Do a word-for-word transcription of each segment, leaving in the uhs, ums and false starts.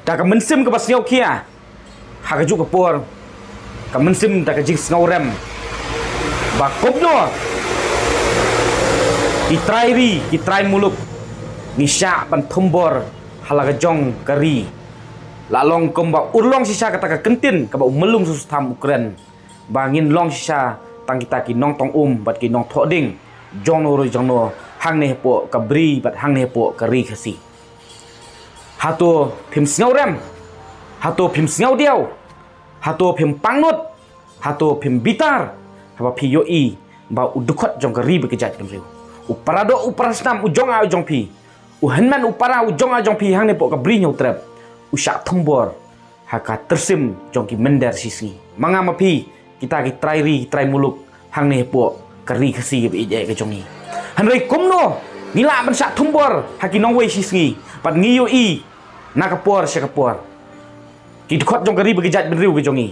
Da ka mynsiem kaba sngewkhia, ha kajuh ka por, ka mynsiem da ka jingsngewrem ba kumno ki trai ri, ki trai muluk, ngi shah ban thombor ha la ka jong ka ri. La long kumba urlong shisha kata ka kyntien kaba u Myllung Sostham u kren, ba ngin long shisha tang kita ki nongtong um bad ki nongthoh ding jongno ruh jongno hangne hapoh ka bri bad hangne hapoh ka ri Khasi. Hato phim sngewrem? Hato phim sngewdiaw? Hato phim pangnud? Hato phim bitar haba phi ïohi ba u dkhot jong ka ri bad ka jaitbynriew, u paradoh u parasnam u jong nga u jong phi, u hynmen u para u jong nga u jong phi hangne hapoh ka bri Hynñiewtrep, u shah thombor ha ka tyrsim jong ki mynder shisngi? Ma nga ma phi, kita ki trai ri, ki trai muluk hangne hapoh ka ri Khasi kaba ïeit eh ka jong ngi. Hynrei kumno ngi lah ban shah thombor ha ki nongwei shisngi bad ngi ïohi na ka por sha ka por ki dkhot jong ka ri bad ka jaitbynriew ka jong ngi,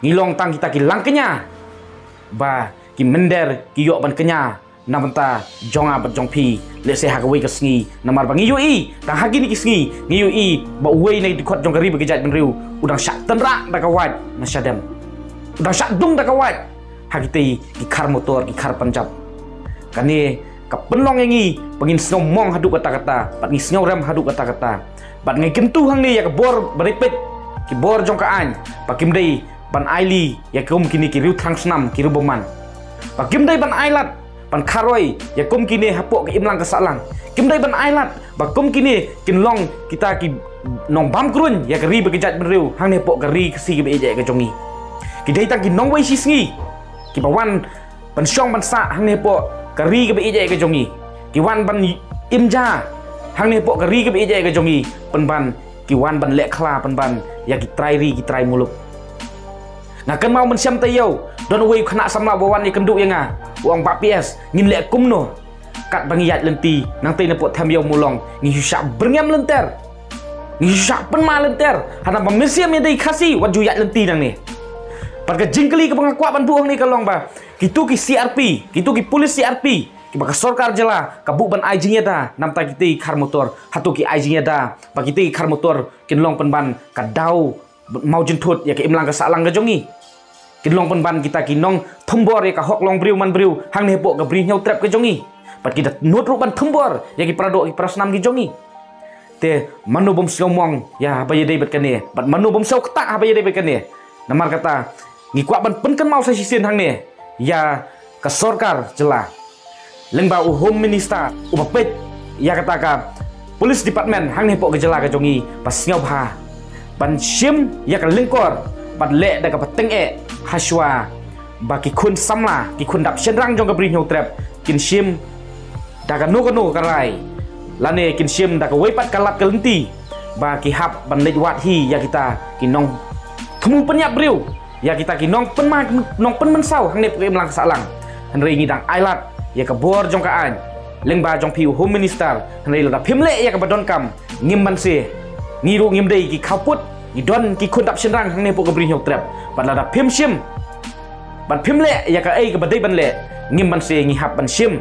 ngi long tang kita ki lang kñia, ba ki mynder ki ïoh ban kñia na bynta jong nga bad jong phi, lehse ha kawei ka sngi. Namar ba ngi ïohi, tang ha kine ki sngi ngi ïohi ba uwei na ki dkhot jong ka ri bad ka jaitbynriew u dang shah tynrah da ka wait na shadem, u dang shah dung da ka wait ha kitei ki khar motor, ki khar Punjab. Kane ka pynlong ïa ngi ba ngin sngewmong haduh katta katta bad ngi sngewrem haduh katta katta. Bad ngi kyntu hangne ïa ka bor ba dei peit, ki bor jong ka aiñ, ba kim dei ban ailad ïa kum kine ki riewthrang snam, ki riewbymman. Ba kim dei ban ailad, ban kharoi ïa kum kine hapoh ka imlang ka sahlang. Kim dei ban ailad ba kum kine kin long kita ki nongbam kruiñ ïa ka ri bad ka jaitbynriew hangne hapoh ka ri Khasi kaba ïeit eh ka jong ngi. Ki dei tang ki nongwei shisngi kiba wan ban shong ban sah hangne hapoh ka ri kaba ïeit eh ka jong ngi. Ki wan ban im ja hangne hapoh ka ri kaba ïeit eh ka jong ngi, pynban ki wan ban leh khla pynban ïa ki trai ri, ki trai muluk. Nga kynmaw mynshem taïew, don uwei u khynnah samla ba wan ïakynduh ïa nga, u ong, Bah P S, ngin leh kumno? Katba ngi ïaid lynti nangtei na pdeng them ïew Mawlong, ngi shu shah byrngem lynter, ngi shu shah pynma lynter. Hana ba mynsiem ïa dei Khasi wat ju ïaid lynti nangne. Bad ka jingkylli kaba nga kwah ban buh hangne ka long ba kito ki C R P, kito ki pulit C R P kiba ka sorkar jylla ka buh ban ai jingïada na bynta kitei ki khar motor, hato ki ai jingïada ba kitei ki khar motor kin long pynban ka daw mawjynthut ïa ka imlang ka sahlang ka jong ngi? Kin long pynban kita ki nongthombor ïa ka hok long briew man briew hangne hapoh ka bri Hynñiewtrep ka jong ngi? Bad ki da nud ruh ban thombor ïa ki paradoh ki parasnam ki jong ngi. Te mano bym sngewmong ïa haba ïadei bad kane, bad mano bym sngewkta haba ïadei bad kane? Namar kata ngi kwah ban pynkynmaw sa shisien hangne ïa ka sorkar jylla, lyngba u Home Minister uba peit ïa kata ka Police Department hangne hapoh ka jylla ka jong ngi, ba sngewbha ban shim ïa ka lyngkor bad leh da kaba tyngeh hashwa ba ki khun samla, ki khun dap shynrang jong ka bri Hynñiewtrep kin shim da kano kano ka rai, lane kin shim da kawei pat ka lad ka lynti, ba ki hap ban leit wad hi ïa kita ki nongthmu pynïap briew, ïa kita ki nongpynma, nongpynmynsaw hangne hapoh ka imlang ka sahlang. Hynrei ngi dang ailad ïa ka bor jong ka aiñ lyngba jong phi u Home Minister. Hynrei lada phim leh ïa kaba donkam, ngim banse, ngi ruh ngim dei ki khawpud, ngi don ki khun dap shynrang hangne hapoh ka bri Hynñiewtrep. Bad lada phim shim bad phim leh ïa kaei kaba dei ban leh, ngim banse ngi hap ban shim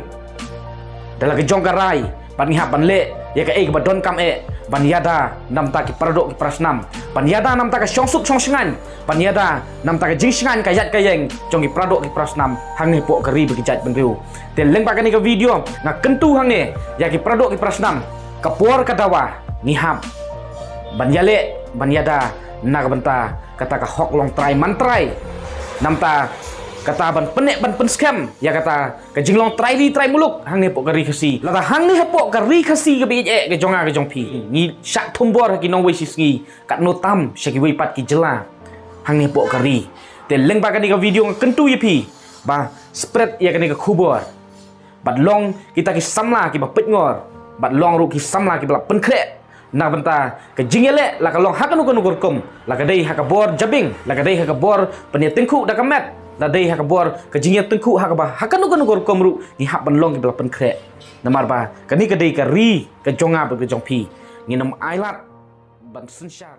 da la ka jong ka rai, bad ngi hap ban leh ïa kaei kaba donkam eh ban ïada na bynta ki paradoh ki parasnam, ban ïada na bynta ka shongsuk shongshngaiñ, ban ïada na bynta ka jingshngaiñ ka ïaid ka ïeng jong ki paradoh ki parasnam hangne hapoh ka ri bad ka jaitbynriew. Te lyngba kane ka video nga kyntu hangne ïa ki paradoh ki parasnam, ka por ka dawa, ngi hap ban ïaleh ban ïada na ka bynta kata ka hok long trai man trai, na bynta kata ban pynneh ban pynskhem ïa kata ka jinglong trai ri trai muluk hangne hapoh ka ri Khasi. Lada hangne hapoh ka ri Khasi kaba ïeit eh ka jong nga ka jong phi, ngi shah thombor ha ki nongwei shisngi, katno tam sha kiwei pat ki jylla hangne hapoh ka ri. Te lyngba kane ka video nga kyntu ïa phi ba spread ïa kane ka khubor, bad long kita ki samla kiba peitngor, bad long ruh ki samla kiba la pynkhreh na bynta ka jingïaleh, la ka long ha kano kano ka rukom, la ka dei ha ka bor jabieng, la ka dei ha ka bor pynïatyngkhuh da ka met, la dei ha ka bor ka jingïatyngkhuh ha kaba ha kano kano ka rukom ruh, ngi hap ban long kiba la pynkhreh. Namar ba kane ka dei ka ri ka jong nga bad ka jong phi. Ngin ym ailad ban synshar.